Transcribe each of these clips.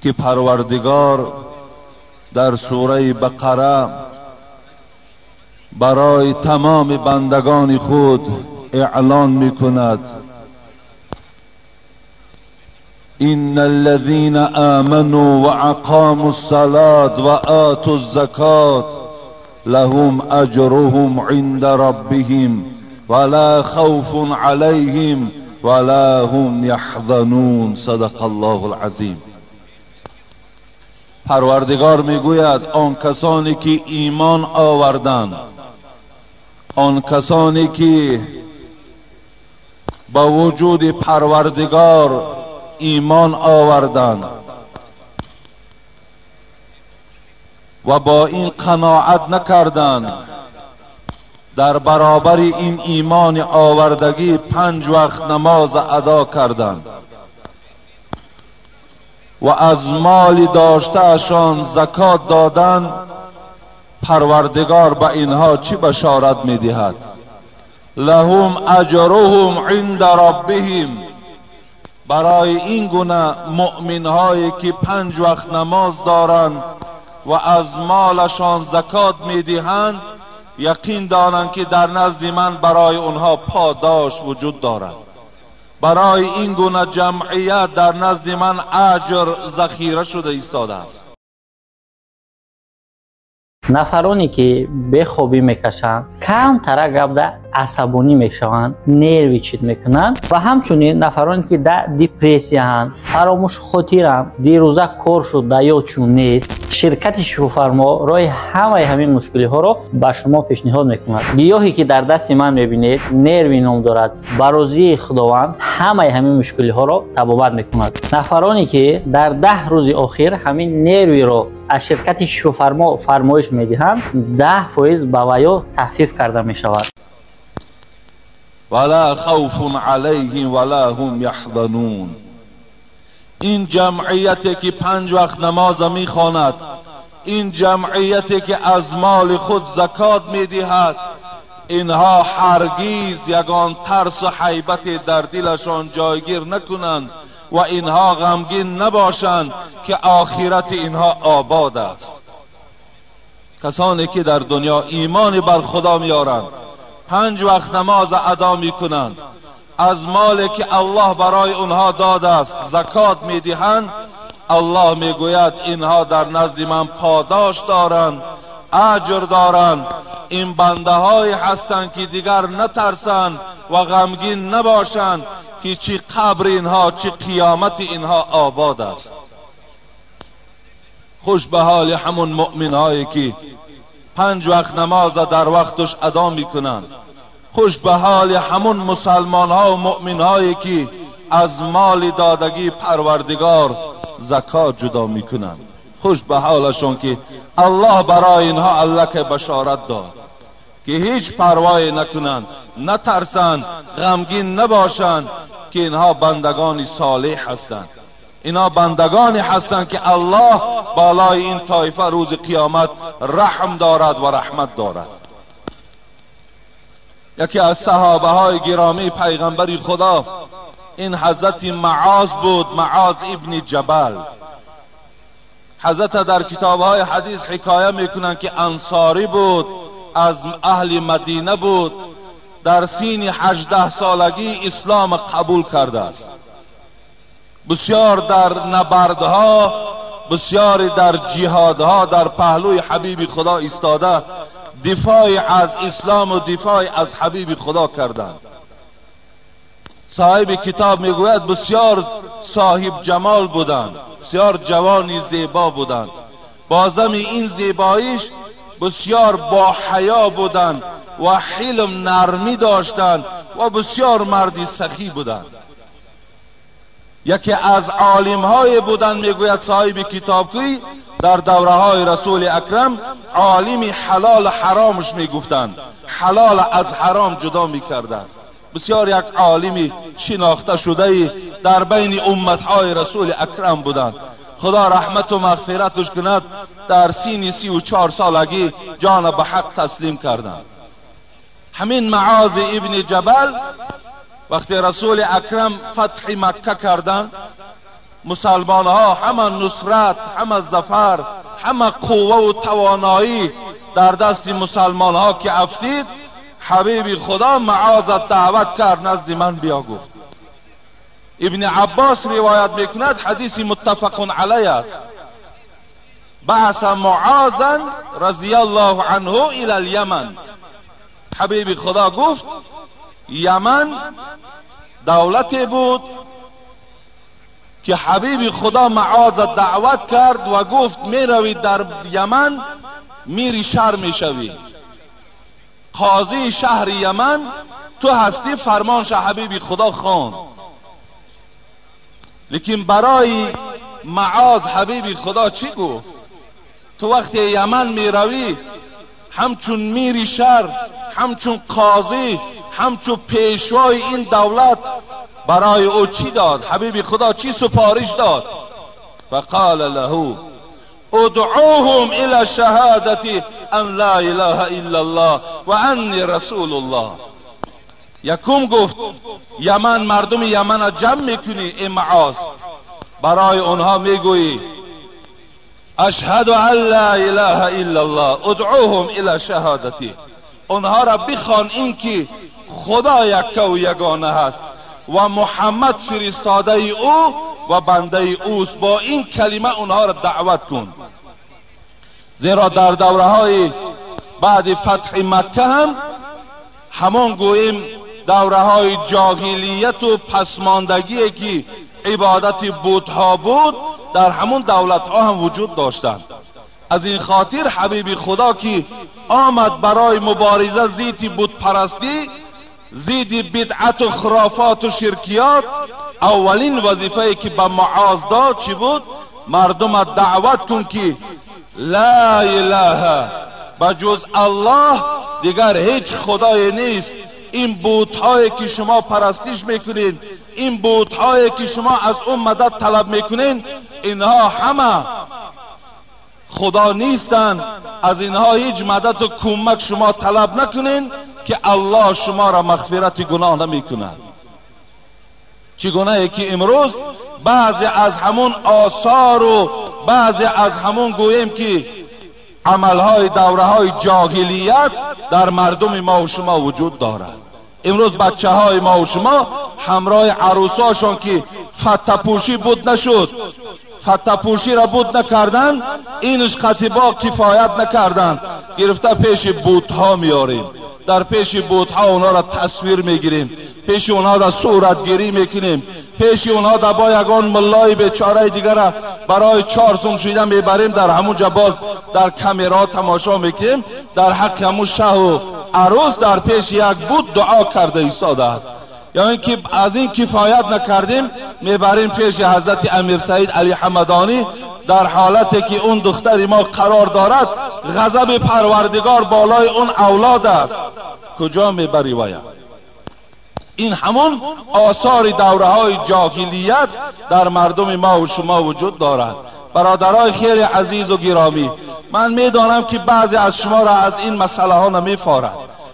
که پروردگار در سوره بقره برای تمام بندگان خود اعلان میکند: ان الذين آمنوا وأقاموا الصلاة وآتوا الزكاة لهم اجرهم عند ربهم ولا خوف عليهم ولا هم يحزنون. صدق الله العظیم. پروردگار میگوید آن کسانی که ایمان آوردند، آن کسانی که با وجود پروردگار ایمان آوردند و با این قناعت نکردند، در برابر این ایمان آوردگی 5 وقت نماز ادا کردند و از مال داشتهشان زکات دادند، پروردگار به اینها چی بشارت میدهد؟ لهم اجرهم عند ربهم. برای این گونه مؤمن هایی که 5 وقت نماز دارند و از مالشان زکات میدهند، یقین دانند که در نزد من برای آنها پاداش وجود دارد. برای این گونه جمعیت در نزد من اجر ذخیره شده ایستاده است. нафароне ки бехобӣ мекашанд, камтара гапда асабонӣ мешаванд, нерви чит мекунанд ва ҳамчунин нафароне ки дар депрессияанд, фаромӯшхотиранд, дирӯза кор шуд да ёдшон нест, ширкати Шифофармо роҳи ҳамаи ҳамин мушкилиҳоро ба шумо пешниҳод мекунад. Гиёҳе ки дар дасти ман мебинед, нерви ном дорад. Ба розии Худованд ҳамаи ҳамин мушкилиҳоро табобат мекунад. Нафароне ки дар 10 рӯзи охир ҳамин нервиро аз ширкати Шифофармо фармоиш медиҳанд, 10% ба ваё тахфиф карда мешавад. ولا خوف علیهم ولا هم یحزنون. این جمعیتی که 5 وقت نماز میخواند، این جمعیتی که از مال خود زکات میدهد، اینها هرگیز یگان ترس و حیبت در دلشان جایگیر نکنند و اینها غمگین نباشند که آخرت اینها آباد است. کسانی که در دنیا ایمان بر خدا میارند، 5 وقت نماز ادا میکنند، از مالی که الله برای اونها داده است زکات میدهند، الله میگوید اینها در نزد من پاداش دارند، اجر دارند. این بنده های هستند که دیگر نترسند و غمگین نباشند که چی قبر اینها، چی قیامت اینها آباد است. خوش به حال همون مؤمن هایی که 5 وقت نماز در وقتش ادا میکنند. خوش به حال همون مسلمان ها و مؤمن هایی که از مال دادگی پروردگار زکات جدا میکنند. خوش به حالشون که الله برای اینها الله که بشارت داد که هیچ پروای نکنند، نترسند، غمگین نباشند که اینها بندگان صالح هستند. اینا بندگانی هستند که الله بالای این طایفه روز قیامت رحم دارد و رحمت دارد. یکی از صحابه های گرامی پیغمبر خدا این حضرت معاذ بود، معاذ ابن جبل. حضرت در کتاب های حدیث حکایه میکنند که انصاری بود، از اهل مدینه بود، در سین 18 سالگی اسلام قبول کرده است. بسیار در نبردها، بسیار در جهادها در پهلوی حبیب خدا ایستاده، دفاع از اسلام و دفاع از حبیب خدا کردند. صاحب کتاب میگوید بسیار صاحب جمال بودند، بسیار جوانی زیبا بودند. بازم این زیباییش بسیار با حیا بودند و حلم نرمی داشتند و بسیار مردی سخی بودند. یکی از عالم‌های بودند، میگوید صاحب کتاب که در دوره های رسول اکرم عالم حلال حرامش میگفتند، حلال از حرام جدا میکرده است. بسیار یک عالم شناخته شده در بین امتهای رسول اکرم بودند. خدا رحمت و مغفرتش کند، در سین 34 سالگی جان به حق تسلیم کردند. همین معاذ ابن جبل وقتی رسول اکرم فتح مکه کردند، مسلمان ها همه نصرت، همه ظفر، همه قوه و توانایی در دست مسلمان ها که افتید، حبیب خدا معاذ دعوت کرد نزد من بیا گفت. ابن عباس روایت میکند، حدیث متفق علیه است. بعث معاذا رضی الله عنه الى الیمن. حبیب خدا گفت یمن دولتی بود که حبیب خدا معاذ دعوت کرد و گفت میروی در یمن میری شهر میشوی، قاضی شهر یمن تو هستی. فرمانش حبیب خدا خواند. لیکن برای معاذ حبیب خدا چی گفت؟ تو وقتی یمن میروی همچون میری شهر، همچون قاضی، همچون پیشوای این دولت، برای او چی داد؟ حبیب خدا چی سپارش داد؟ فقال له ادعوهم الى شهادة ان لا اله الا الله و انی رسول الله. یکم گفت یمن، مردم یمن را جمع میکنی ای معاذ، برای اونها میگویی اشهد ان لا اله الا الله ادعوهم الى شهادتی. اونها را بخوان این که خدا یکه و یگانه هست و محمد فرستاده او و بنده اوست. با این کلمه اونها را دعوت کن. زیرا در دوره های بعد فتح مکه هم همان گوییم دوره های جاهلیت و پسماندگی که عبادت بت‌ها بود در همون دولت ها هم وجود داشتند. از این خاطر حبیب خدا که آمد برای مبارزه ضد بت پرستی، ضد بدعت و خرافات و شرکیات، اولین وظیفه که به معاذ داد چی بود؟ مردم دعوت کن که لا اله بجز الله دیگر هیچ خدای نیست. این بت‌هایی که شما پرستش میکنید، این بت‌هایی که شما از اون مدد طلب میکنین، اینها همه خدا نیستند. از اینها هیچ مدد و کمک شما طلب نکنین که الله شما را مغفرت گناه نمیکند. چگونه که امروز بعضی از همون آثار و بعضی از همون گوییم که عملهای دوره‌های جاهلیت در مردم ما و شما وجود دارد. امروز بچه های ما و شما همراه عروساشون که فتپوشی بود نشد، فتپوشی را بود نکردن، اینش قطبا کفایت نکردن، گرفته پیش بت‌ها میاریم، در پیش بت‌ها اونا را تصویر میگیریم، پیش اونها را صورتگیری میکنیم، پیش اونها در با یگان ملای بیچاره دیگر را برای 4 سوم شیده میبریم، در همونجا باز در کامرا تماشا میکنیم، در حق همون شه و عروس در پیش یک بت دعا کرده ایستاده است. یا اینکه از این کفایت نکردیم میبریم پیش حضرت امیر سعید علی حمدانی، در حالتی که اون دختر ما قرار دارد، غضب پروردگار بالای اون اولاد است. کجا میبری ویا؟ این همون آثار دوره های جاهلیت در مردم ما و شما وجود دارد. برادرای خیلی عزیز و گرامی، من میدانم که بعضی از شما را از این مسئله ها نمیفارد،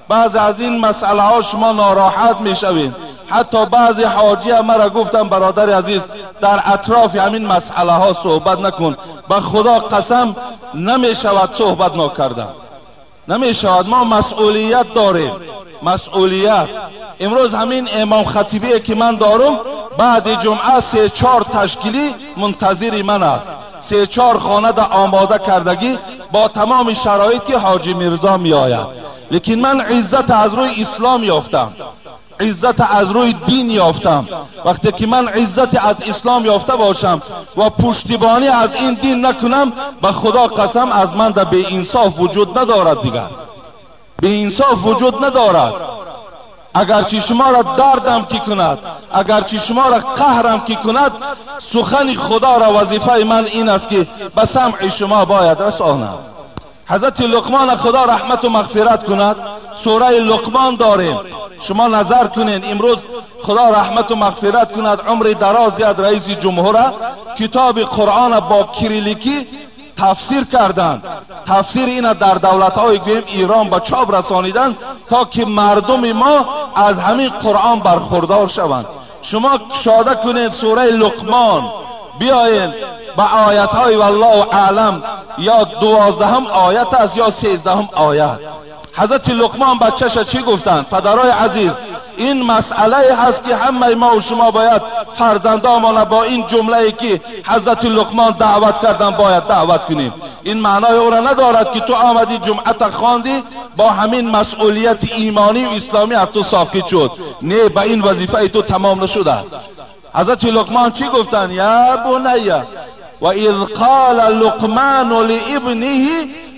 بعضی از این مسئله ها شما ناراحت میشوید. حتی بعضی حاجی هم مرا گفتم برادر عزیز در اطراف همین مسئله ها صحبت نکن. به خدا قسم نمیشود صحبت نکردن، نمیشود. ما مسئولیت داریم، مسئولیت. امروز همین امام خطیبی که من دارم بعد جمعه 3-4 تشکیلی منتظر من است، 3-4 خانه در آماده کردگی با تمام شرایط که حاجی میرزا می آید. لیکن من عزت از روی اسلام یافتم، عزت از روی دین یافتم. وقتی که من عزت از اسلام یافته باشم و پشتیبانی از این دین نکنم، به خدا قسم از من در بی انصاف وجود ندارد، دیگر بی انصاف وجود ندارد. اگرچه شما را دردم کی کند، اگرچه شما را قهرم کی کند، سخن خدا را وظیفه من این است که به سمع شما باید رسانم. حضرت لقمان خدا رحمت و مغفرت کند، سوره لقمان داریم، شما نظر کنین. امروز خدا رحمت و مغفرت کند، عمر درازی از رئیس جمهور، کتاب قرآن با کریلیکی تفسیر کردند. تفسیر اینا در دولت‌های گویم ایران با چاپ رسانیدن تا که مردم ما از همین قرآن برخوردار شوند. شما شاده کنید سوره لقمان، بیاین به آیت های والله اعلم یا 12 آیت است یا 13 آیت. حضرت لقمان بچه‌ش چی گفتند؟ پدرای عزیز، این مسئله هست که همه ما و شما باید فرزندانمان با این جمله که حضرت لقمان دعوت کردن باید دعوت کنیم. این معنای او را ندارد که تو آمدی جمعه خواندی با همین مسئولیت ایمانی و اسلامی از تو ساقط شد. نه، به این وظیفه تو تمام نشده است. حضرت لقمان چی گفتن؟ یا بنی و اذ قال لقمان لابنه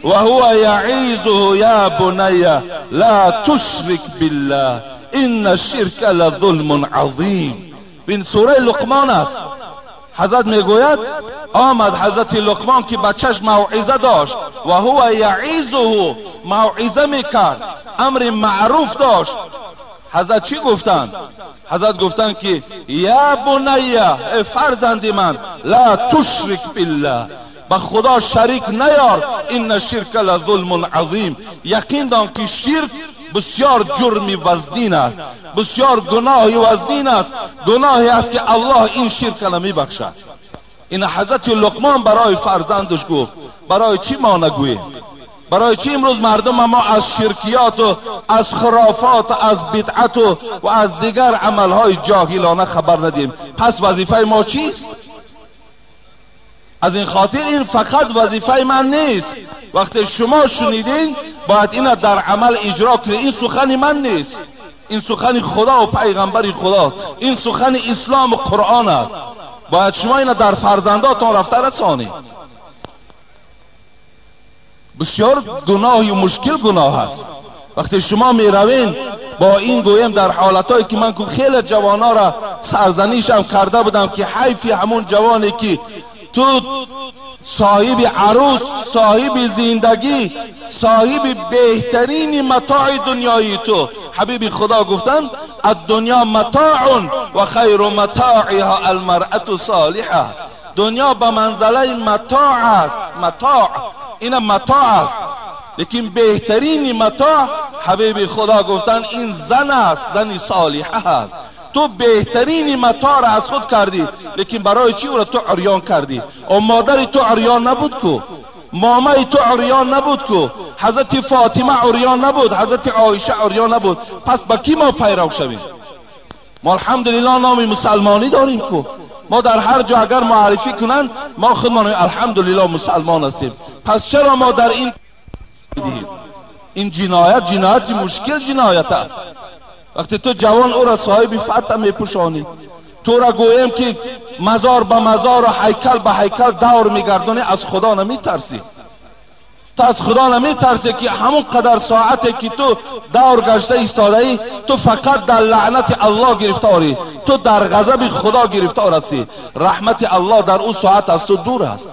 وهو يعيزه يا بني لا تشرك بالله ان الشرك لظلم عظیم. این سوره لقمان است. حضرت میگوید آمد حضرت لقمان که بچهش موعظه داشت و هو یعیزه، موعظه میکرد، امر معروف داشت. حضرت چی گفتند؟ حضرت گفتند که یا بنی، ای فرزند من، لا تشرک بالله، به خدا شریک نیار، ان الشرک لظلم عظیم. یقین دان که شرک بسیار جرمی وزنین است، بسیار گناهی وزنین است، گناهی است که الله این شرک را نمیبخشد. این حضرت لقمان برای فرزندش گفت. برای چی ما نگوییم؟ برای چی امروز مردم ما از شرکیات و از خرافات و از بدعت و از دیگر عملهای جاهلانه خبر ندیم؟ پس وظیفه ما چیست؟ از این خاطر این فقط وظیفه من نیست. وقتی شما شنیدین باید این در عمل اجرا کنید. این سخن من نیست، این سخن خدا و پیغمبر خداست، این سخن اسلام و قرآن است. باید شما این در فرزنداتان رفته رسانید. بسیار گناهی و مشکل گناه است. وقتی شما می روین با این گویم در حالتهایی که من خیلی جوانا را سرزنیشم کرده بودم که حیفی همون جوانی که تو صاحب عروس، صاحب زندگی، صاحب بهترین متاع دنیایی تو، حبیب خدا گفتن الدنیا متاع و خیر متاعها المرأة صالحه. دنیا به منزله متاع است، متاع، این متاع است، لیکن بهترین متاع حبیب خدا گفتن این زن است، زن صالحه است. تو بهترین متاع را از خود کردی، لیکن برای چی او را تو عریان کردی؟ و مادر تو عریان نبود کو، مامای تو عریان نبود کو، حضرت فاطمه عریان نبود، حضرت عایشه عریان نبود. پس با کی ما پیرو شویم؟ ما الحمدلله نام مسلمانی داریم کو. ما در هر جا اگر معرفی کنن ما خودمان الحمدلله مسلمان هستیم. پس چرا ما در این این جنایت، جنایت مشکل جنایت است. وقتی تو جوان او را صاحب فتح میپوشانی، تو را گویم که مزار به مزار و هیکل به هیکل دور میگردانی، از خدا نمیترسی. تو از خدا نمیترسی که همون قدر ساعتی که تو دور گشته ایستاده ای، تو فقط در لعنت الله گرفتاری، تو در غضب خدا گرفتار هستی. رحمت الله در او ساعت از تو دور است،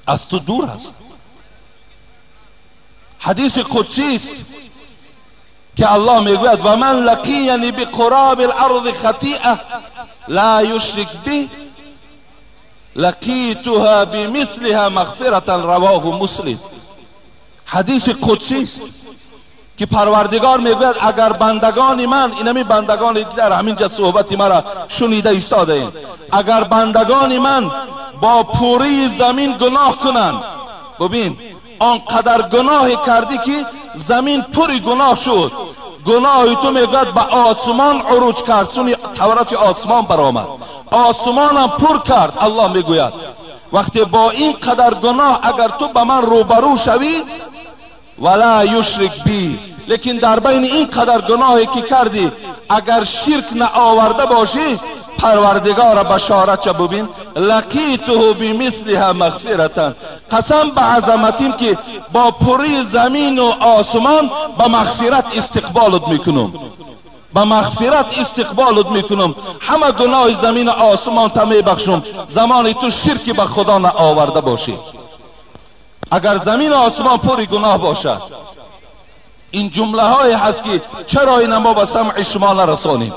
از تو دور است. حدیث قدسی است که الله میگوید و من لقینی بقراب الارض خطیئه لا یشرک بی لقیتها بمثلها مغفرة، رواه مسلم. حدیث قدسی است که پروردگار میگوید اگر بندگان من، اینمی بندگان که در همینجا صحبت مرا شنیده ایستاده ایم، اگر بندگان من با پوری زمین گناه کنند، ببین آنقدر گناه کردی که زمین پر گناه شد، گناه تو میگوید به آسمان عروج کرد، سونی طرف آسمان برآمد، آسمانم پر کرد. الله میگوید وقتی با این قدر گناه اگر تو به من روبرو شوی ولا یشرک بی، لیکن در بین این قدر گناهی که کردی اگر شرک نآورده باشی، پروردگار بشارت چه ببین، لقیته بمثلها مغفرتا، قسم به عظمتیم که با پری زمین و آسمان به مغفرت استقبالت میکنم، به مغفرت استقبالت میکنم، همه گناه زمین و آسمان تا میبخشم زمانی تو شرکی به خدا نآورده باشی. اگر زمین و آسمان پری گناه باشد، این جمله های هست که چرا این ما به سمع شما نرسانیم،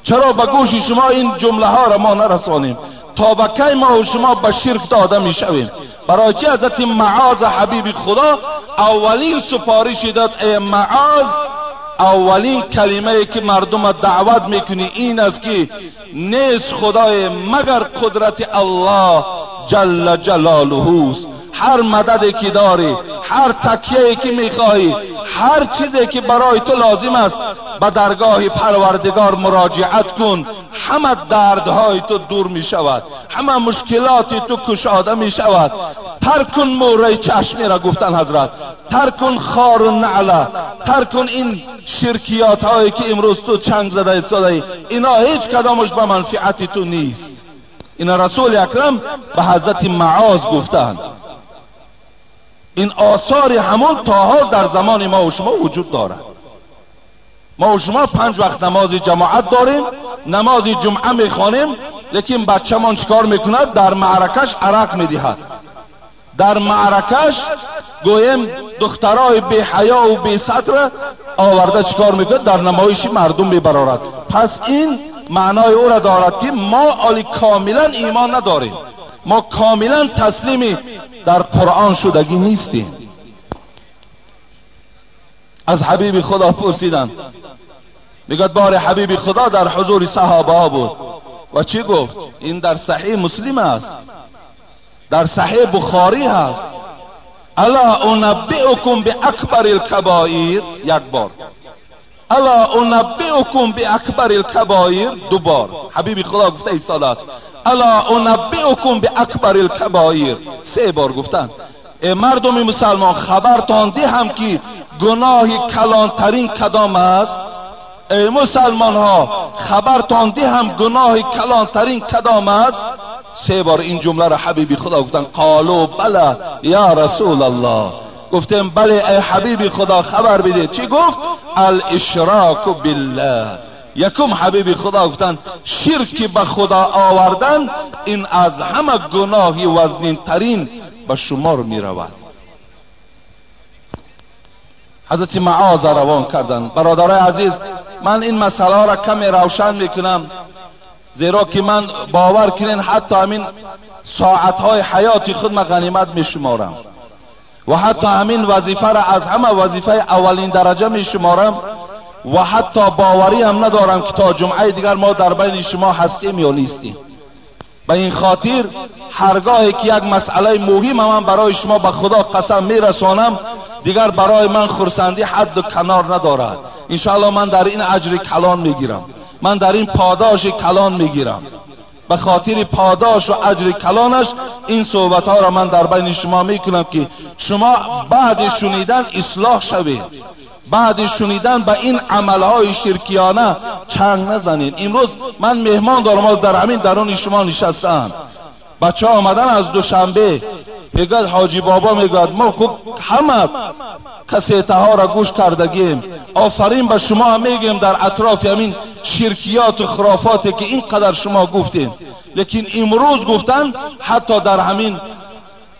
چرا به گوش شما این جمله ها را ما نرسانیم؟ تا به کی ما و شما به شرک داده میشویم؟ برای چی حضرت معاذ حبیب خدا اولین سفارش داد ای معاذ اولین کلمه که مردم دعوت میکنی این است که نیست خدای مگر قدرت الله جل جلاله است. هر مددی که داری، هر تکیه‌ای که میخواهی، هر چیزی که برای تو لازم است، به درگاه پروردگار مراجعت کن. همه دردهای تو دور می شود، همه مشکلات تو کشاده می شود. ترک کن موره چشمی را، گفتن حضرت، ترک کن خار و نعله، ترک کن این شرکیات هایی که امروز تو چنگ زده ایستاده، اینا هیچ کدامش به منفعت تو نیست. اینا رسول اکرم به حضرت معاذ گفتند. این آثار همون تا حال در زمان ما و شما وجود دارد. ما و شما 5 وقت نماز جماعت داریم، نماز جمعه میخوانیم، لیکن بچه‌مان چیکار میکند؟ در معرکش عرق میدهد، در معرکش گویم دخترای بی حیا و بی ستر آورده چیکار میکند؟ در نمایش مردم میبرارد. پس این معنای او را دارد که ما آلی کاملا ایمان نداریم، ما کاملا تسلیم در قرآن شدگی نیستیم. از حبیب خدا پرسیدن، میگد بار حبیب خدا در حضور صحابه ها بود و چی گفت؟ این در صحیح مسلم است، در صحیح بخاری هست. الا انبئکم باکبر الکبائر، یک بار. الا انبئکم باکبر الکبائر، دو بار. حبیب خدا گفته ایستاده است. الا انبئکم باکبر الکبائر، 3 بار گفتند. ای مردم مسلمان، خبرتان دهم که گناه کلانترین کدام است؟ ای مسلمان ها، خبرتان دهم گناه کلانترین کدام است؟ 3 بار این جمله را حبیب خدا گفتند. قالوا بله یا رسول الله، گفتیم بله ای حبیب خدا خبر بده. چی گفت؟ الاشراک بالله. یکم حبیب خدا گفتند شرک به خدا آوردن این از همه گناهی وزنین ترین به شمار می رود. حضرت معاذ روان کردند. برادرای عزیز، من این مسئله را کمی روشن میکنم، زیرا که من باور کنین حتی همین ساعتهای حیات خود من غنیمت میشمارم و حتی همین وظیفه را از همه وظیفه اولین درجه میشمارم و حتی باوری هم ندارم که تا جمعه دیگر ما در بین شما هستیم یا نیستیم. به این خاطر هرگاهی که یک مسئله مهم من برای شما به خدا قسم میرسانم، دیگر برای من خرسندی حد و کنار ندارد. انشاءالله من در این اجر کلان میگیرم، من در این پاداش کلان میگیرم. به خاطر پاداش و اجر کلانش این صحبت ها را من در بین شما میکنم که شما بعد شنیدن اصلاح شوید، بعد شنیدن به این عملهای شرکیانه چنگ نزنید. امروز من مهمان دارم، از در همین درون شما نشستم، بچه آمدن از دوشنبه، میگوید حاجی بابا، میگوید ما خوب همه کسیته ها را گوش کردگیم، آفرین به شما هم میگیم در اطراف همین شرکیات و خرافاتی که اینقدر شما گفتیم، لیکن امروز گفتن حتی در همین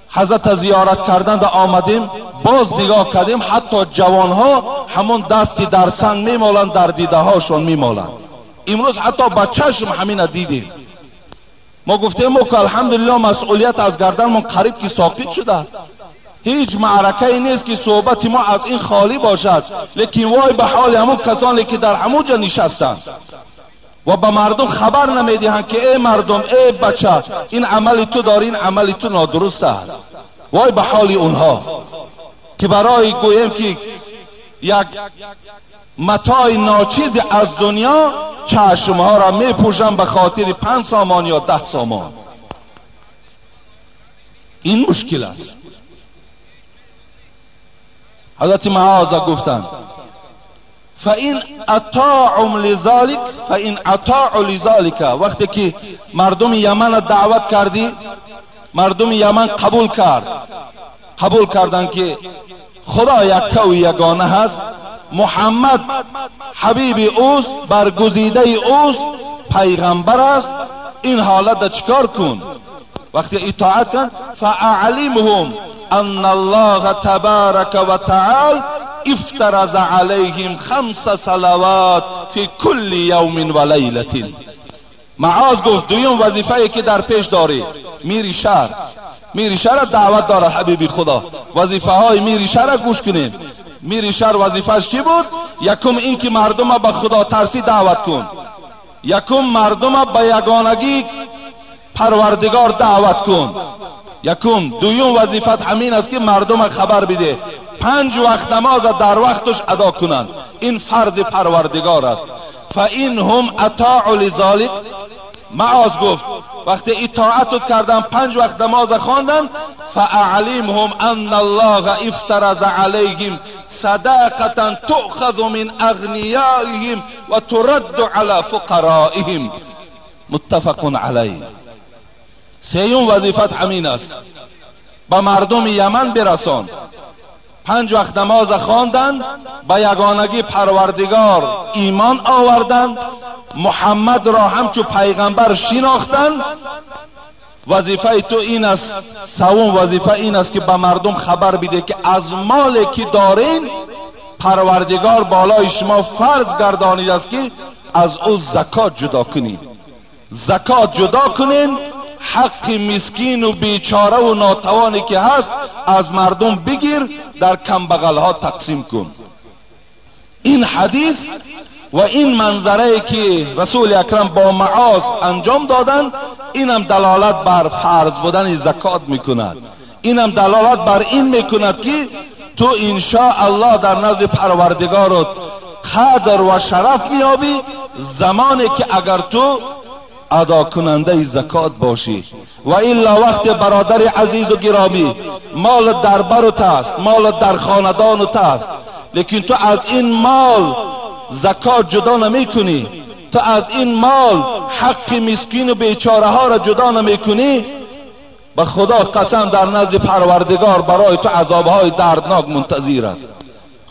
حضرت زیارت کردن در آمدیم، باز نگاه کردیم حتی جوانها همون دستی در سنگ میمالند، در دیده هاشون میمالند. امروز حتی با چشم همین دیدیم. ما گفتیم که الحمدلله مسئولیت از گردنمون قریب که ساقط شده است، هیچ معرکه نیست که صحبت ما از این خالی باشد، لیکن وای به حال همون کسانی که در همون جا نشستند و به مردم خبر نمیدهند که ای مردم، ای بچه، این عمل تو داری، این عمل تو نادرست است. وای به حال اونها که برای گویم که یک متاع ناچیز از دنیا چشمها را میپوشن به خاطر 5 سامان یا 10 سامان. این مشکل است. حضرت معاذ گفتند فإن اطاعوا لذلك، فإن اطاعوا لذلك، وقتی که مردم یمن دعوت کردی، مردم یمن قبول کرد، قبول کردند که خدا یکه و یگانه هست، محمد حبیب اوست، برگزیده اوست، پیغمبر است، این حالت چکار کن؟ وقتی اطاعت کن، فاعلمهم ان الله تبارک و تعالی افترض علیهم 5 صلوات فی کل یوم و لیلة. معاذ گفت دویم وظیفه که در پیش داری، میری شهر، میری شهر دعوت داره حبیبی خدا، وظیفه های میری شهر گوش کنیم. میری شهر وظیفهش چی بود؟ Якум ин ки мардума ба худотарсӣ даъват кун, якум мардума ба ягонагӣ парвардигор даъват кун. Якум. Дуюм вазифат ҳамин аст ки мардума хабар биде 5 вақт намоза дар вақташ адо кунанд. Ин фарзи парвардигор аст. فإنهم اطاعوا لذلك. معاذ گفت وقتی اطاعتت کردن 5 وقت نماز خواندن، فاعلمهم ان الله افترض عليهم صداقة تؤخذ من اغنیائهم و ترد على فقرائهم. متفق علیه. سیوم وظیفت همین است، به مردم یمن برسان. 5 وقت نماز خواندن، به یگانگی پروردگار ایمان آوردن، محمد را همچو پیغمبر شناختن. وظیفه تو این است، سوم وظیفه این است که به مردم خبر بده که از مالی که دارین پروردگار بالای شما فرض گردانید است که از او زکات جدا کنین. زکات جدا کنین، حق مسکین و بیچاره و ناتوانی که هست از مردم بگیر، در کمبغلها تقسیم کن. این حدیث و این منظره که رسول اکرم با معاذ انجام دادن، اینم دلالت بر فرض بودن زکات میکند. اینم دلالت بر این میکند که تو انشاءالله در نزد پروردگارت قدر و شرف میابی زمانی که اگر تو ادا کننده زکات باشی. و الا وقت برادر عزیز و گرامی، مال در برت است، مال در خاندانت است، لیکن تو از این مال زکات جدا نمی کنی، تو از این مال حق مسکین و بیچاره ها را جدا نمی کنی، به خدا قسم در نزد پروردگار برای تو عذابهای دردناک منتظر است.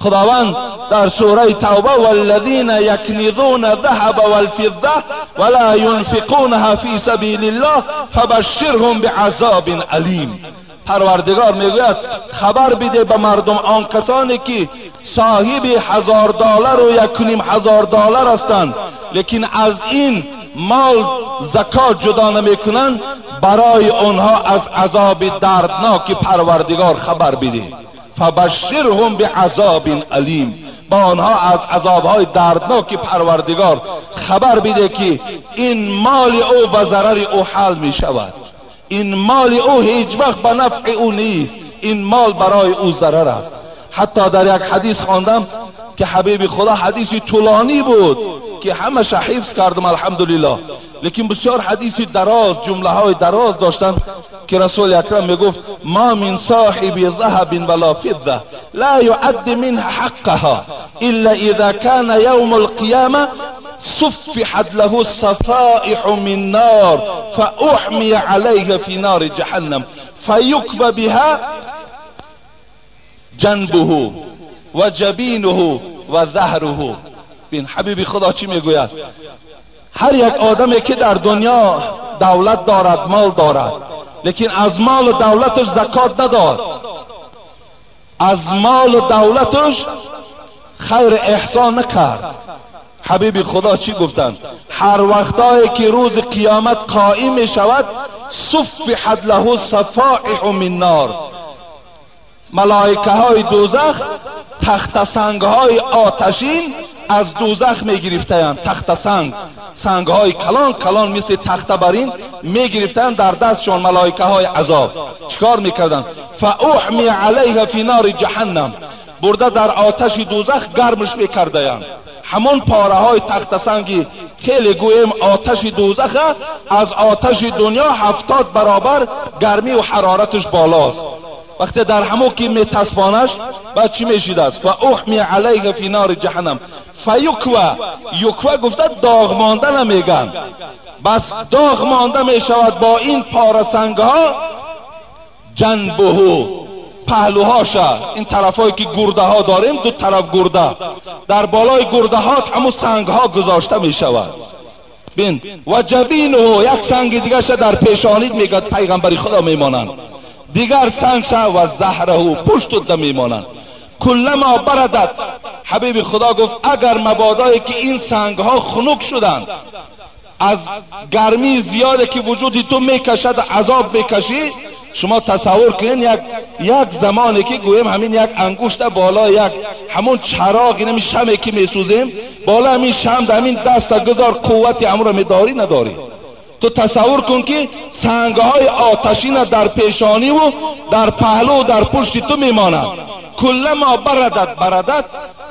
خداوند در سوره توبه والذین یکنزون الذهب والفضه ولا ينفقونها فی سبیل الله فبشرهم بعذاب الیم. پروردگار میگوید خبر بده به مردم آن کسانی که صاحب $1000 و $1,500 هستند لیکن از این مال زکات جدا نمیکنند، برای آنها از عذاب دردناک پروردگار خبر بده. فبشرهم بعذاب الیم، با آنها از عذابهای دردناک پروردگار خبر بده که این مال او به ضرر او حل می شود، این مال او هیچ وقت به نفع او نیست، این مال برای او ضرر است. حتی در یک حدیث خواندم که حبیب خدا، حدیث طولانی بود که همش حفظ کردم الحمدلله، لیکن بسیار حدیث دراز، جمله های دراز داشتن که رسول اکرم میگفت ما من صاحب ذهب ولا فضه لا يعد منها حقها الا اذا كان يوم القيامه صفحت له صفائح من نار فاحمي عليها في نار جهنم فيكوى بها جنبه و جبینه و ظهره. بین حبیب خدا چی میگوید؟ هر یک آدمی که در دنیا دولت دارد، مال دارد، لیکن از مال و دولتش زکات نداد، از مال و دولتش خیر احسان نکرد، حبیب خدا چی گفتند؟ هر وقتایی که روز قیامت قائم می شود، صفحت له صفائح من نار، ملائکه های دوزخ تخت سنگ های آتشین از دوزخ می گرفتند، تخت سنگ، سنگ های کلان کلان مثل تخت برین می گرفتند در دستشان ملائکه های عذاب. چیکار میکردند؟ فاحمی علیها فی نار جهنم، برده در آتش دوزخ گرمش میکردند. همون پاره های تخت سنگی خیلی گویم آتش دوزخ از آتش دنیا 70 برابر گرمی و حرارتش بالاست. وقتی در همو که میتسبانش بعد چی میشید است؟ فاحمی علیه فی نار جهنم فیکوه، یکوه گفته داغ مانده نمیگن، بس داغ مانده میشود با این پاره سنگ ها جنبه، پهلوهاشه، این طرفایی که گرده ها داریم، دو طرف گرده، در بالای گرده ها همو سنگ ها گذاشته میشود. بین و جبینه، یک سنگ دیگه در پیشانید میگد پیغمبر خدا میمانند، دیگر سنگ و زهره پشت ده میمانند. کلما بردت، حبیب خدا گفت اگر مبادایی که این سنگ ها خنک شدند از گرمی زیاده که وجودی تو میکشد، عذاب میکشی، Шумо тасаввур кунед, як замоне ки гӯем ҳамин як ангушта боло як ҳамон чароғ, ин ҳамин шаме ки месӯзем, боло ҳамин шам дар ҳамин даста гузор, қуввати ҳамонро медорӣ надорӣ. Ту тасаввур кун ки сангҳои оташина дар пешониву дар паҳлу дар пушти ту мемонад. Куллама барадат барадат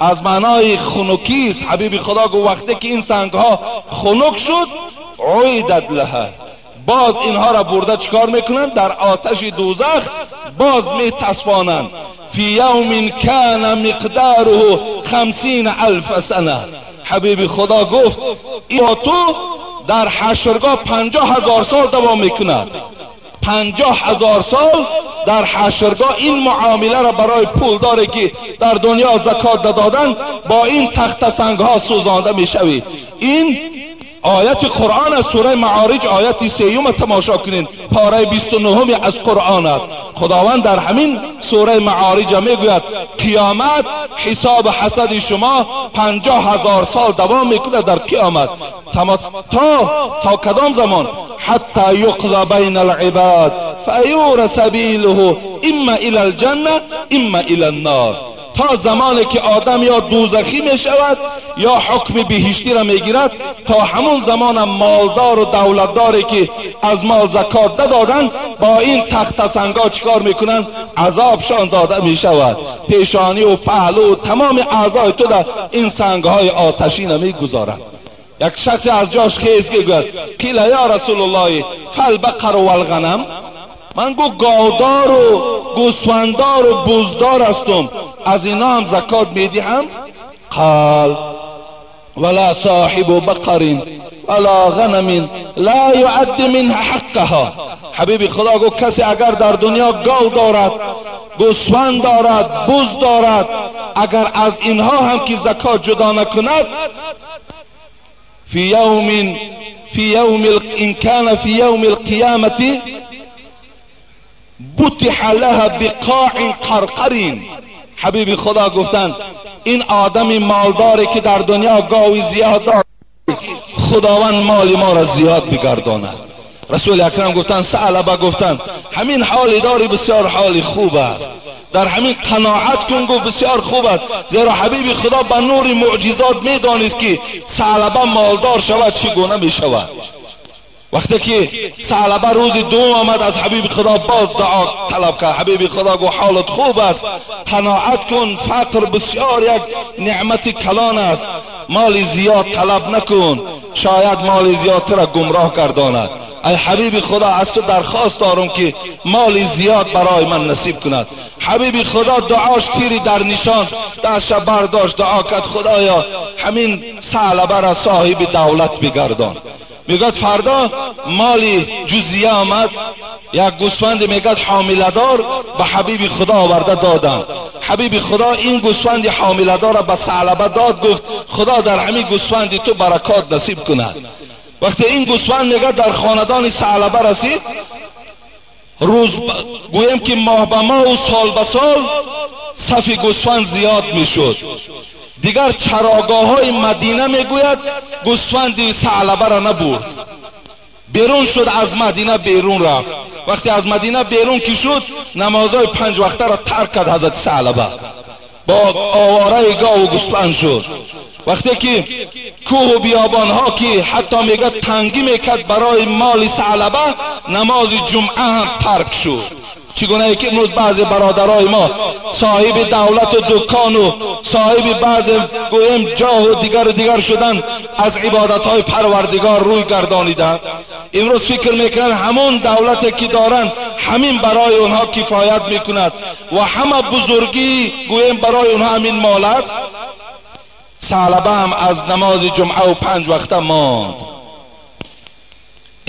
аз маънои хунукист. Ҳабиби Худо гуфт вақте ки ин сангҳо хунук шуд, уидат лаҳа, боз инҳоро бурда чикор мекунанд? Дар оташи дӯзах боз метасфонанд. Фи явмин кана миқдаруҳу 50 алф сана. Ҳабиби Худо гуфт бо ту дар ҳашргоҳ 50 ҳазор сол давом мекунад. 50 ҳазор сол дар ҳашргоҳ ин муомиларо барои пулдоре ки дар дунё закот доданд бо ин тахтасангҳо сӯзонда мешавӣ. Ин ояти Қуръон аст, сураи Маориҷ ояти 3 тамошо кунед, пораи 29 аз Қуръон аст. Худованд дар ҳамин сураи Маориҷ мегӯяд қиёмат ҳисоби ҳасади шумо 50 ҳазор сол давом мекунад дар қиёмат. То кадом замон? Ҳатта юқза байна алибад фаюра сабилуҳу имма ила алҷанна имма ила аннор. То замоне ки одам ё дӯзахӣ мешавад ё ҳукми биҳиштиро мегирад, то ҳамон замонам молдору давлатдоре ки аз мол закот надоданд бо ин тахтасангҳо чикор мекунанд? Азобшон дода мешавад. Пешонӣ ва паҳлу тамоми аъзои ту дар ин сангҳои оташина мегузоранд. Як шахсе аз ҷош хез мегӯяд қила ё расулуллоҳи фалбақару валғанам, ман гу говдору гӯсфандору буздор ҳастум, аз ино ҳам закот медиҳам? Қал вала соҳибу бақарин вала ғанамин ла юадди минҳа ҳаққаҳа. Ҳабиби Худо гуфт касе агар дар дунё гов дорад, гӯсфанд дорад, буз дорад, агар аз инҳо ҳам ки закот ҷудо накунад, фи явмин фи явми ин кана фи явми алқиёмати бутиҳа лаҳа биқоъин қарқарин. Ҳабиби Худо гуфтанд ин одами молдоре ки дар дунё гови зиёд дорад, Худованд моли моро зиёд бигардонад. Расули Акрам гуфтанд, Саълаба гуфтанд ҳамин ҳоли дори бисёр ҳоли хуб аст, дар ҳамин қаноат кун, гуфт бисёр хуб аст. Зеро ҳабиби Худо ба нури муъҷизот медонист ки Саълаба молдор шавад чӣ гуна мешавад. Вақте ки Саълаба рӯзи дуюм омад аз ҳабиби Худо боз дуо талаб кард. Ҳабиби Худо гуфт ҳолат хуб аст, қаноат кун, фақр бисёр як неъмати калон аст, моли зиёд талаб накун, шояд моли зиёд туро гумроҳ гардонад. Ай ҳабиби Худо, аз ту дархост дорам ки моли зиёд барои ман насиб кунад. Ҳабиби Худо дуош тири дар нишон дастша бардошт, дуо кард Худоё ҳамин Саълабаро соҳиби давлат бигардон. Мегӯяд фардо моли ҷузия омад, як гӯсфанде мегӯяд ҳомиладор ба ҳабиби Худо оварда доданд. Ҳабиби Худо ин гӯсфанди ҳомиладорро ба Саълаба дод, гуфт Худо дар ҳамин гӯсфанди ту баракот насиб кунад. Вақте ин гӯсфанд мегӯяд дар хонадони Саълаба расид, рӯз гӯем ки моҳ ба моҳу сол ба сол сафи гӯсфанд зиёд мешуд. Дигар чарогоҳҳои Мадина мегӯяд гӯсфанди Саълабаро набурд, берун шуд, аз Мадина берун рафт. Вақте аз Мадина берун ки шуд, намозҳои 5 вақтаро тарк кард ҳазрати Саълаба, бо овораи гову гӯсфанд шуд. Вақте ки кӯҳу биёбонҳо ки ҳатто мегӯяд тангӣ мекард барои моли Саълаба, намози ҷумъа ҳам тарк шуд. Чӣ гунае ки имрӯз баъзе бародарои мо соҳиби давлату дукону соҳиби баъзе гӯем ҷоҳу дигару дигар шуданд, аз ибодатҳои Парвардигор рӯй гардониданд. Имрӯз фикр мекунанд ҳамон давлате ки доранд ҳамин барои онҳо кифоят мекунад ва ҳама бузургӣ гӯем барои онҳо ҳамин мол аст. Саълаба ҳам аз намози ҷумъаву 5 вақта монд.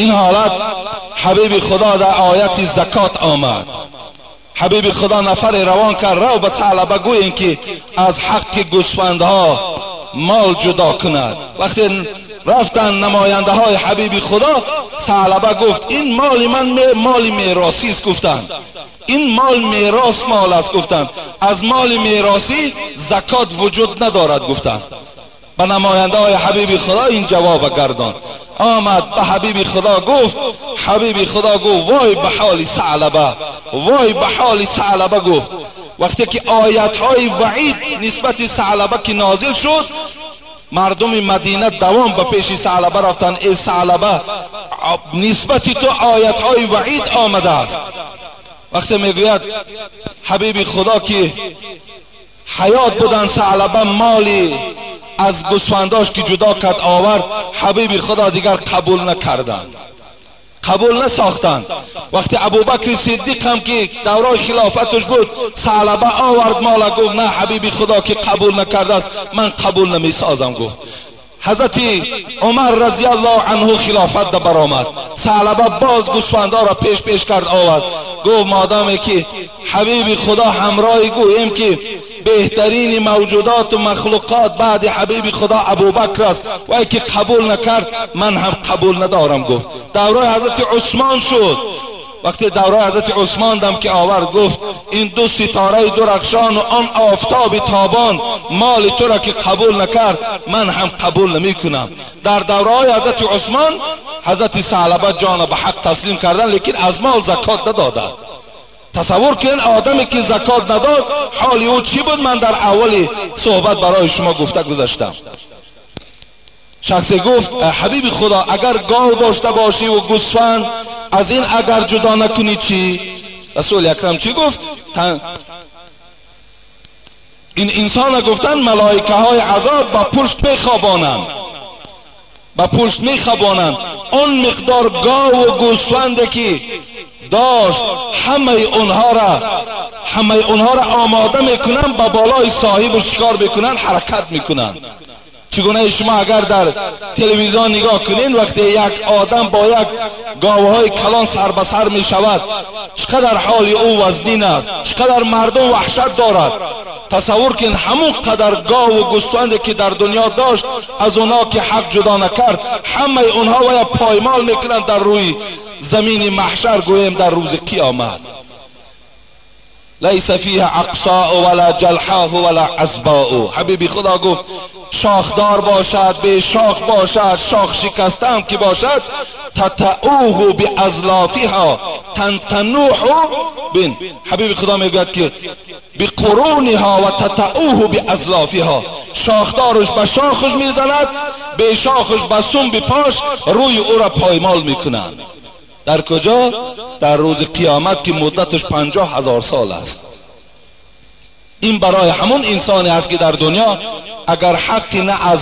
Ин ҳолат ҳабиби Худо дар ояти закот омад. Ҳабиби Худо нафаре равон кард, рав ба Саълаба гӯем ки аз ҳаққи гӯсфандҳо мол ҷудо кунад. Вақте рафтанд намояндаҳои ҳабиби Худо, Саълаба гуфт ин моли ман моли меросист, гуфтанд. Ин мол мерос мол аст, гуфтанд. Аз моли меросӣ закот вуҷуд надорад, гуфтанд. به نماینده های حبیب خدا این جواب گردان. آمد به حبیب خدا گفت، حبیب خدا گفت وای به حال ثعلبه، وای به حال ثعلبه. گفت وقتی که آیت های وعید نسبت ثعلبه که نازل شد، مردم مدینه دوام به پیش ثعلبه رفتن. ای ثعلبه، نسبت تو آیت های وعید آمده است. وقتی میگوید حبیب خدا که حیات بودن، ثعلبه مالی از گوسفنداش که جدا کرد آورد، حبیب خدا دیگر قبول نکردند، قبول نساختند. وقتی ابوبکر صدیق هم که دورای خلافتش بود، ثعلبه آورد مال، گفت نه حبیب خدا که قبول نکرده است، من قبول نمیسازم. گفت حضرت عمر رضی الله عنه خلافت ده برآمد، ثعلبه باز گوسفندا را پیش پیش کرد آورد. گفت مادامی که حبیب خدا همراه گوییم که بهترین موجودات و مخلوقات بعد حبیب خدا ابوبکر است، و که قبول نکرد من هم قبول ندارم. گفت دورای حضرت عثمان شد. وقتی دورای حضرت عثمان دم که آورد، گفت این دو ستاره درخشان و آن آفتاب تابان مال تو را که قبول نکرد من هم قبول نمی کنم. در دورای حضرت عثمان حضرت ثعلبه جان به حق تسلیم کردن، لیکن از مال زکات ندادند. تصور کن آدمی که زکات نداد حال او چی بود؟ من در اول صحبت برای شما گفته گذاشتم. شخصی گفت حبیب خدا اگر گاو داشته باشی و گوسفند، از این اگر جدا نکنی چی؟ رسول اکرم چی گفت؟ این انسان گفتن ملائکه های عذاب با پشت میخوابانند، با پشت میخوابانند. آن مقدار گاو و گوسفند که داشت همه اونها را آماده میکنن، با بالای صاحب شکار میکنن، حرکت میکنن. چگونه شما اگر در تلویزیون نگاه کنین، وقتی یک آدم با یک گاوهای کلان سر به سر می شود، چقدر حال او وزنین است، چقدر مردم وحشت دارد. تصور کن همون قدر گاو و گوسفند که در دنیا داشت، از اونا که حق جدا نکرد، همه اونها ویا پایمال میکنن در روی زمین محشر، گویم در روز قیامت. لیس فیها عقصاء ولا جلحاء ولا عزباء. حبیبی خدا گفت شاخدار باشد، به شاخ باشد، شاخ شکسته هم که باشد، تتعوه بازلافها تنتنوح. بین حبیب خدا میگوید که بقرونها و تتعوه بازلافها، شاخدارش به شاخش میزند، به شاخش به سم به پاش، روی او را پایمال میکنند. در کجا؟ در روز قیامت که مدتش 50,000 سال است. این برای همون انسانی است که در دنیا اگر حقی نه از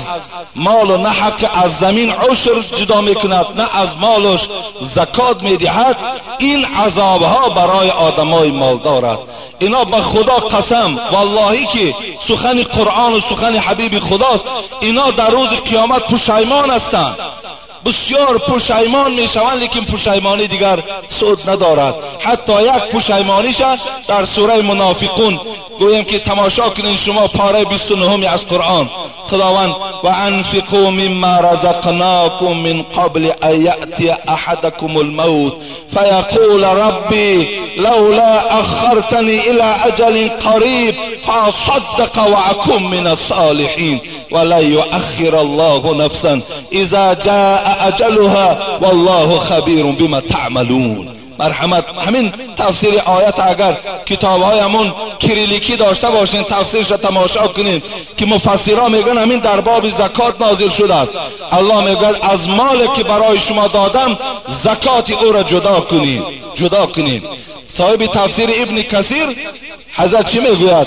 مال و نه حق از زمین عشر جدا میکند، نه از مالش زکات میدهد، این عذابها برای آدمای مالدار است. اینا به خدا قسم واللهی که سخن قرآن و سخن حبیب خداست، اینا در روز قیامت پشیمان هستند، بسیار پشیمان میشوند، لیکن پشیمانی دیگر سود ندارد. حتی یک پشیمانیش در سوره منافقون گویم که تماشا کنین شما پاره 29 از قرآن، خداوند و انفقوا مما رزقناکم من قبل ان یأتی احدکم الموت فیقول ربی لولا اخرتنی الى اجل قریب فاصدق واکن من الصالحین ولا یؤخر الله نفسا اذا جاء اجلها والله خبیر بما تعملون. مرحمت، همین تفسیر آیت اگر کتاب هایمون کریلیکی داشته باشین تفسیرش را تماشا کنین که مفسرها میگن همین در باب زکات نازل شده است. الله میگه از مال که برای شما دادم زکات او را جدا کنین، جدا کنین. صاحب تفسیر ابن کثیر حضرت چی میگوید؟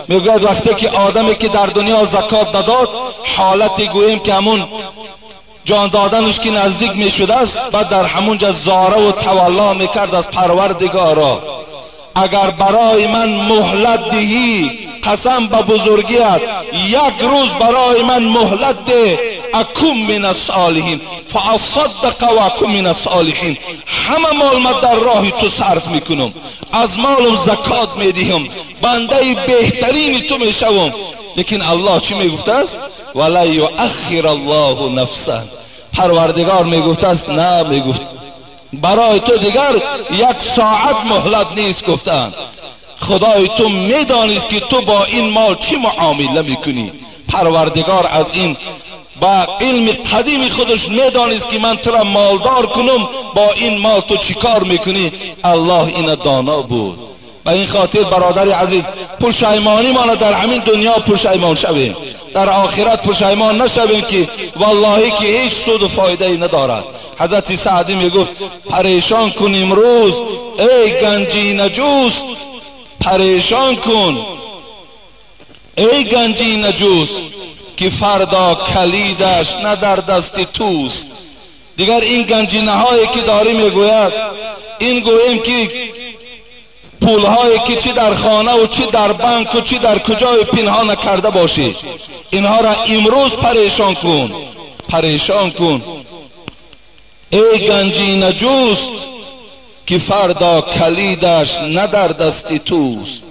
میگوید وقتی که آدمی که در دنیا زکات نداد، حالتی گوییم که همون جان دادنش که نزدیک می شده است، بعد در همونجا زاره و تولا میکرد از پروردگارا، اگر برای من مهلت دهی، قسم به بزرگیت، یک روز برای من مهلت ده، اکن من الصالحین فاصدق و اکن من الصالحین، همه مال من در راه تو صرف میکنم، از مالم زکات میدهم، بنده بهترین تو میشوم. لیکن الله چی میگفته است؟ ولا یؤخر الله نفسا. پروردگار میگفته است نه، میگفت برای تو دیگر یک ساعت مهلت نیست. گفتند خدای تو میدانست که تو با این مال چی معامله میکنی. پروردگار از این با علم قدیم خودش میدانست که من تو را مالدار کنم، با این مال تو چیکار میکنی؟ الله این دانا بود. و این خاطر برادر عزیز، پشیمانی ما در همین دنیا پشیمان شویم، در آخرت پشیمان نشویم که والله که هیچ سود و فایده ای ندارد. حضرت سعدی میگفت پریشان کن امروز ای گنجی نجوست، پریشان کن ای گنجی نجوست که فردا کلیدش نه در دست توست. دیگر این گنجینه هایی که داری میگوید، این گوییم که پولهایی که چی در خانه و چی در بانک و چی در کجای پنهان کرده باشی، اینها را امروز پریشان کن، پریشان کن ای گنجی نجوست که فردا کلیدش نه در دست توست.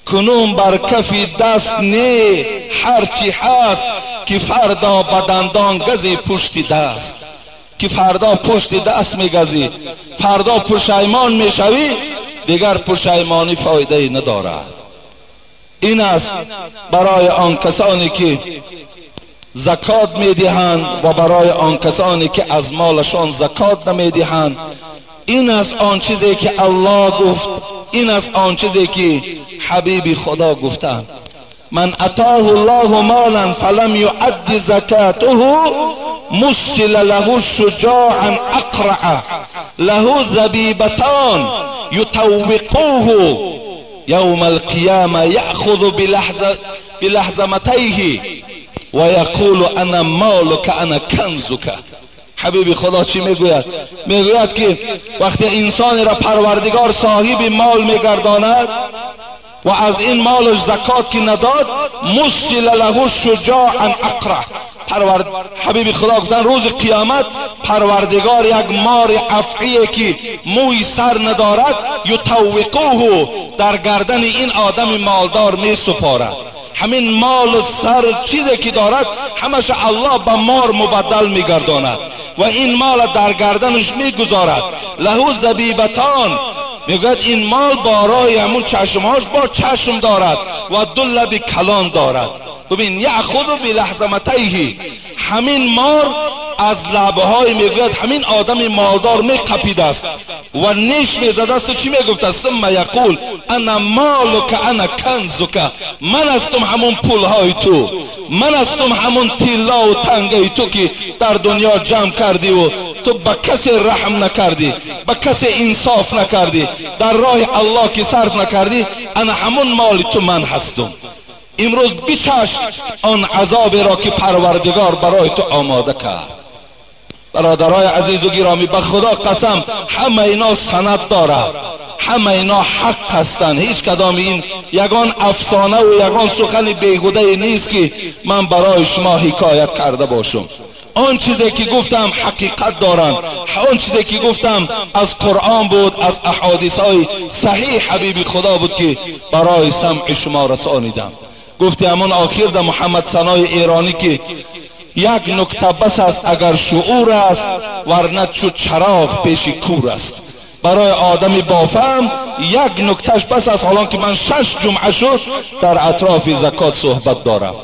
کنون بر کفی دست نه هرچی هست که فردا بدندان گزی پشت دست، که فردا پشت دست میگزی، فردا پشیمان میشوی، دیگر پشیمانی فایده ای ندارد. این است برای آن کسانی که زکات میدهند و برای آن کسانی که از مالشان زکات نمیدهند. این است آن چیزی که الله گفت، این است آن چیزی که حبیب خدا گفتند. من اتاه الله مالا فلم یؤد زکاته مثل له شجاعا اقرع له زبیبتان یطوقوه یوم القیامه یأخذ بلحزمتیه و یقول انا مالک انا کنزک. حبیب خدا چی میگوید؟ میگوید که وقتی انسانی را پروردگار صاحب مال میگرداند و از این مالش زکات که نداد، مثل له شجاعا اقرع. حبیب خدا گفتن روز قیامت پروردگار یک مار افعیه که موی سر ندارد، یطوقوه، در گردن این آدم مالدار می سپارد. همین مال و سر چیزی که دارد همش الله به مار مبدل میگرداند و این مال در گردنش میگذارد. له زبیبتان، میگوید این مال بارای همون چشمهاش با چشم دارد و دو لب کلان دارد. ببین یأخذ بلحزمتیه، همین مار از لبهای میگوید همین آدم مالدار میقپید است و نیش میزد است. چی میگفت است؟ ثم یقول انا مالک انا کنزک، من هستم همون پولهای تو، من هستم همون طلا و تنگه تو که در دنیا جمع کردی و تو به کسی رحم نکردی، به کسی انصاف نکردی، در راه الله که صرف نکردی، انا همون مال تو من هستم. امروز بچش آن عذاب را که پروردگار برای تو آماده کرد. برادرای عزیز و گرامی، به خدا قسم همه اینا سند دارد، همه اینا حق هستند. هیچ کدام این یگان افسانه و یگان سخن بیهوده نیست که من برای شما حکایت کرده باشم. آن چیزی که گفتم حقیقت دارند، آن چیزی که گفتم از قرآن بود، از احادیث های صحیح حبیب خدا بود که برای سمع شما رسانیدم. گفتی همون آخر در محمد ثنای ایرانی که یک نکته بس است اگر شعور است، ورنه چو چراغ پیش کور است. برای آدم بافهم یک نکتهش بس است، حالا که من 6 جمعه شد در اطراف زکات صحبت دارم.